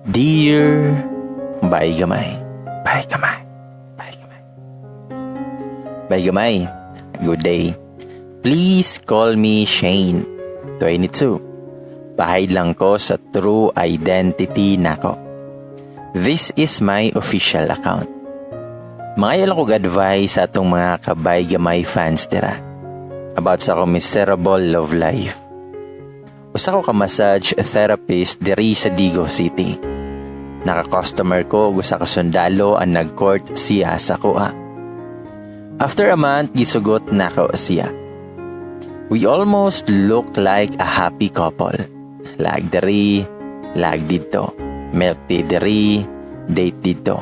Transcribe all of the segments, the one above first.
Dear Bay Gamay. Bay Gamay. Bay Gamay. Bay Gamay. Good day. Please call me Shane, 22. Pa-hide lang ko sa true identity nako. This is my official account. Mangayo lang kog advice sa atong mga kabay gamay fans dira about sa akong miserable love life. Usa ko ka massage therapist diri sa Digos City. Naka-customer ko og usa ka sundalo ang nag-court siya sa akoa. After a month, gisugot nako siya. We almost look like a happy couple. Laag diri, laag didto. Milk tea diri, date didto.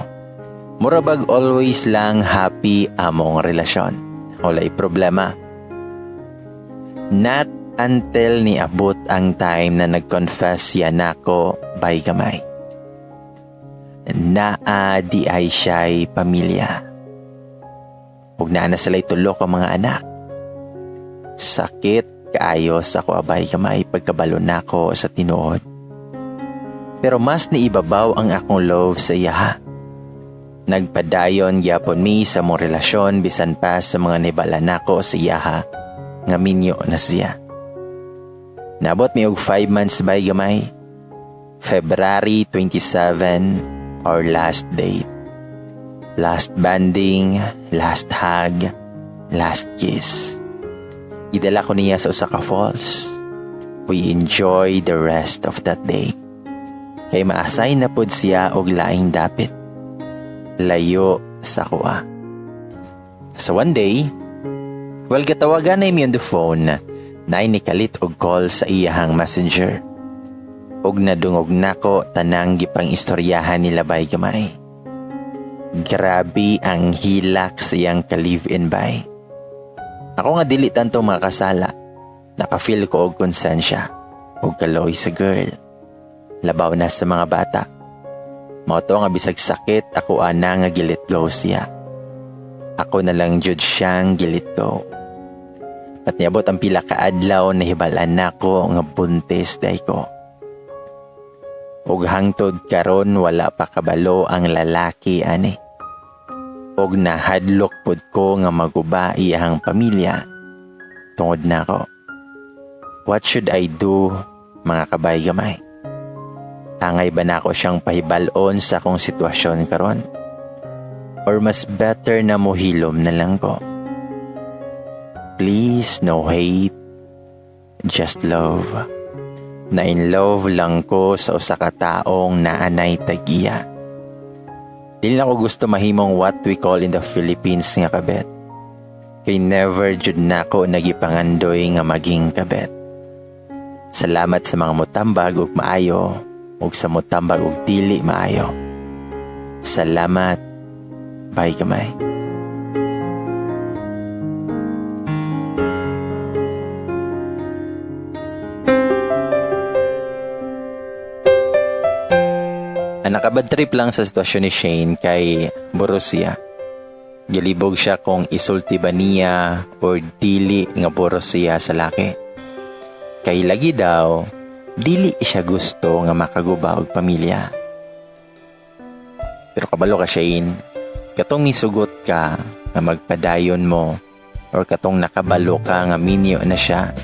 Murabag always lang happy among relasyon. Walay problema. Not until niabot ang time na nag-confess siya nako, bay gamay. Naa diay siya'y pamilya. Ug naa na sila tulo ka mga anak. Sakit kaayo sa ako, bay gamay, pagkabalo nako sa tinuod. Pero mas niibabaw ang akong love sa iya. Nagpadayon gyapon mi sa among relasyon bisan pa sa mga nibala nako sa iyaha nga minyo na siya. Nabot mi og 5 months, bay gamay. February 27, our last date. Last bonding, last hug, last kiss. Gidala ko niya sa usa ka falls. We enjoy the rest of that day. Kay ma-assign na pod siya og laing dapit. Layo sa akoa. So one day, while gatawagan na mi on the phone, naay nikalit og call sa iyahang Messenger. Og nadungog nako tanang gipang istoryahan nila, bay gamay. Grabe ang hilak sa iyang ka-live-in, bay. Ako nga dili tanto makasala, naka-feel ko og konsensya og kaloy sa girl. Labaw na sa mga bata. Mao to nga bisag sakit ako ana nga gi-let go siya. Ako na lang jud siyang gi-let go. But niabot ang pila ka adlaw, nahibal-an nako nga buntis diay ko. Ug hangtod karon wala pa kabalo ang lalaki ani. Og nahadlok pod ko nga maguba iyahang pamilya tungod nako. What should I do, mga kabay gamay? Angay ba nako siyang pahibalon sa akong sitwasyon karon? Or mas better na mohilom na lang ko? Please, no hate, just love. Na in love lang ko sa usa ka taong naanay tag-iya. Dili na ko gusto mahimong what we call in the Philippines nga kabet. Kay never jud nako nagipangandoy nga maging kabet. Salamat sa mga mutambag og maayo ug sa mutambag og dili maayo. Salamat. Bay gamay. Ang nakabad trip lang sa sitwasyon ni Shane kay buros siya. Gilibog siya kung isulti ba niya or dili nga buros siya sa laki. Kay lagi daw, dili siya gusto nga makaguba og pamilya. Pero kabalo ka, Shane, katong misugot ka nga magpadayon mo or katong nakabalo ka nga minyo na siya,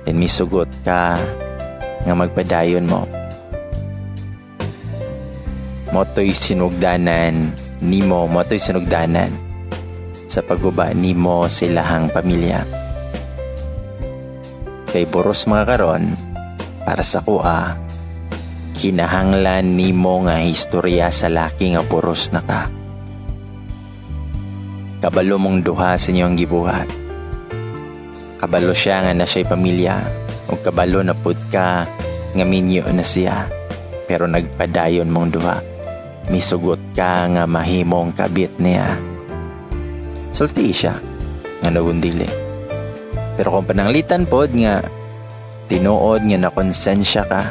then misugot ka nga magpadayon mo. Mao to'y sinugdanan nimo, mao to'y sinugdanan sa pagguba nimo silahang pamilya. Kay buros mga karon, para sa akoa, kinahanglan nimo nga istorya sa laki nga buros na ka. Kabalo mong duha sa inyong gibuhat. Kabalo siya nga na siya'y pamilya ug kabalo na pud ka nga minyo na siya. Pero nagpadayon mong duha. Misugot ka nga mahimong kabit niya. Sulti siya nga nagundili. Pero kung pananglitan pod nga tinuod nga nakonsensya ka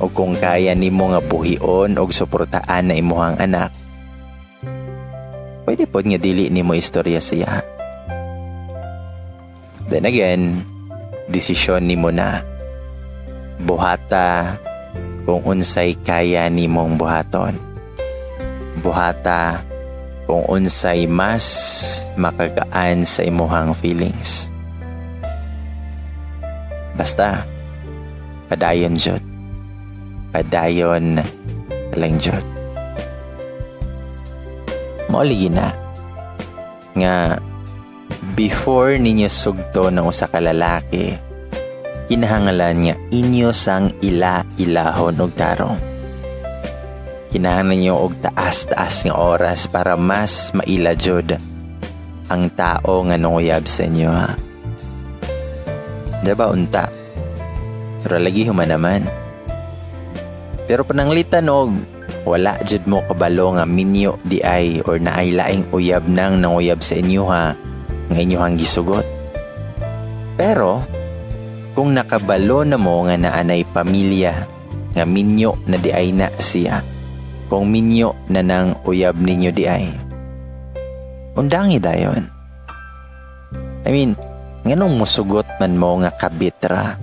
o kung kaya nimo nga buhion og suportaan na imuhang anak, pwede pod nga dili nimo istorya siya. Then again, desisyon nimo na. Buhata Kung unsay kaya nimong buhaton. Buhata kung unsay mas makagaan sa imuhang feelings. Basta, padayon jud. Padayon lang jud. Mao lagi na nga before ninyo sugton ang usa ka lalaki, kinahanglan nga inyo sang ila-ilahon og tarong. Kinahanglan ninyo og taas-taas nga oras para mas maila jud ang tao nga nanguyab sa inyo, ha. Diba unta? Pero lagi human naman. Pero pananglitan og wala jud mo kabalo nga minyo diay or naay laing uyab nang nanguyab sa inyo ha, nga inyohang gisugot. Pero kung nakabalo na mo nga naanay pamilya, nga minyo na diay na siya, kung minyo na nang uyab ninyo diay, undangi dayon. I mean, nganong musugot man mo nga kabit ra?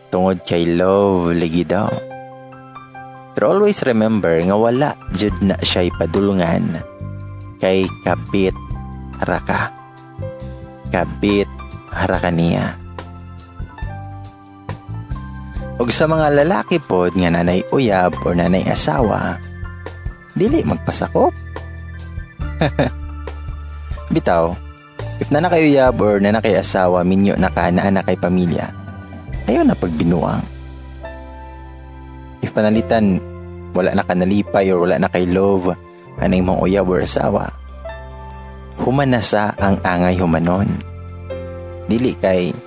Tungod kay love lagi daw. Pero always remember nga wala jud na siya'y padulngan kay kabit ra ka. Kabit ra ka niya. Ug sa mga lalaki pod nga nanay uyab or nanay asawa, dili magpasakop. Bitaw, if naa na kay uyab or naa na kay asawa, minyo na ka, naa na kay pamilya, ayaw na pagbinuang. If pananglitan, wala na ka nalipay or wala na kay love, anay mong uyab or asawa, human na sa ang angay humanon. Dili kay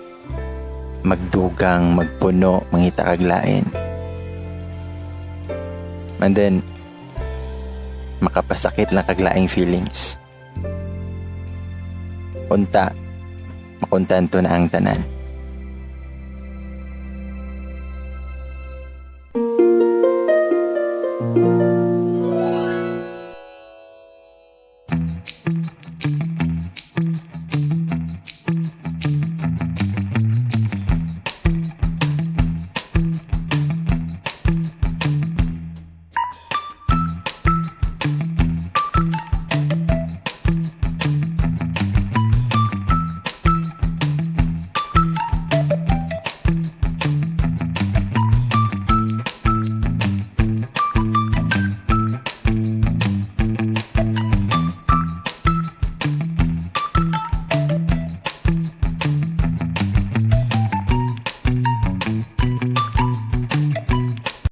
magdugang, magpuno, mangita kag lain. And then, makapasakit lang kag laing feelings. Unta, makontento na ang tanan.